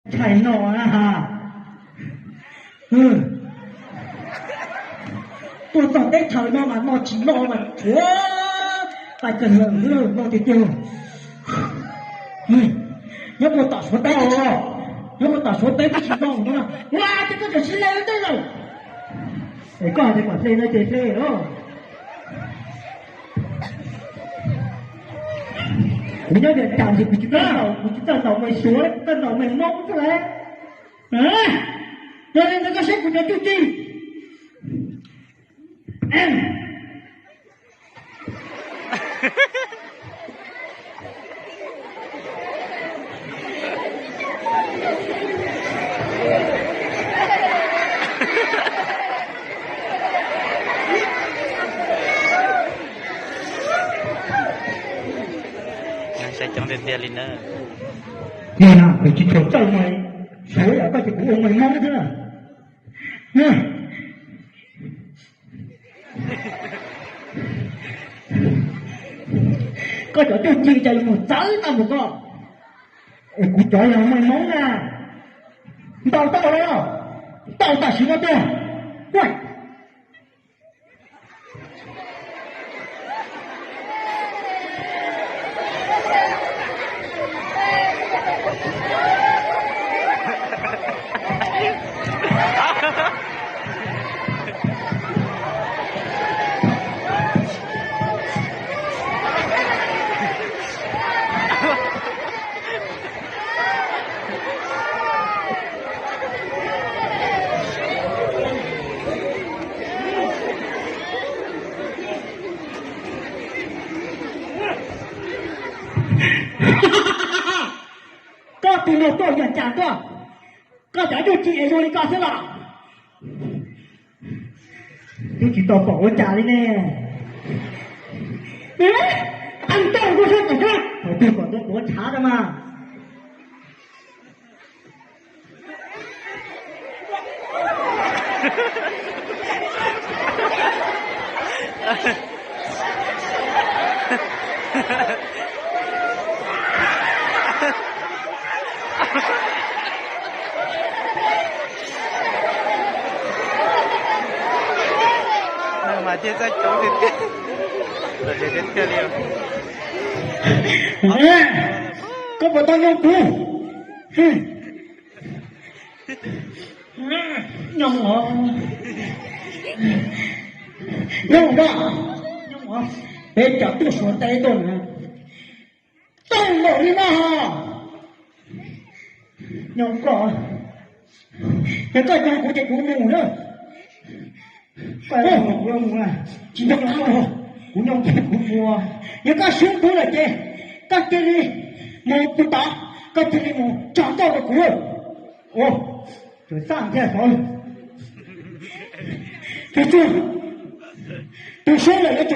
Ntshai no na ha. Tuaj txog teb chaws no mas no tsis no mas tshuav pais kawg lawm no tiag tiag. Nyob puag tom Suav teb, nyob puag tom Suav teb twb tsis no no. Ua ces koj tseem sib le tej zaum. Es koj hais tias kom hle no ces hle los. Kuv nyob Vias Cas ces kuv tsis txawj ntaus, kuv tsis txawj ntaus me Suav, kuv txawj ntaus me Hmoob xwb lauj. Yog li ntawd koj saib kuv cov txuj ci. Saib coob tiag tiag li na. Yog no kuv tsis tshua txawj me Suav, yog koj ces kuv ua me Hmoob xwb na. Koj cov txuj ci cas yuav mus txawv tau mus koj. Es kuv cov yog me Hmoob na. Ntaus tau los, ntaus tam sim no tiag. Koj tus no tuaj Vias Cas tuaj, koj cov txuj ci es zoo li koj xwb los? Twb tsis tau pom ua cas li ne. Tau ntau kuv saib kom xwb, thaum twg kom tuaj tuav tshav rau mas. Mas thiaj txawj coob tiag tiag, los tiag tiag li. Koj puas tau nyob kuv? Nyob os, nyob os, nyob os. Peb cov tuaj Suav teb tuaj na, tau npaum li no ho. Nyob koj, yog koj nyob kuv ces kuv mus na. Koj mus kuv mus, tsis nyob kuv, kuv nyob kuv mus. Yog koj swb kuv lawm ces koj cia li mus kuv tod, koj cia li mus tso nkauj rau kuv. Ua, tus xaj thiaj xov, tus tsuag, tus swb lawm yuav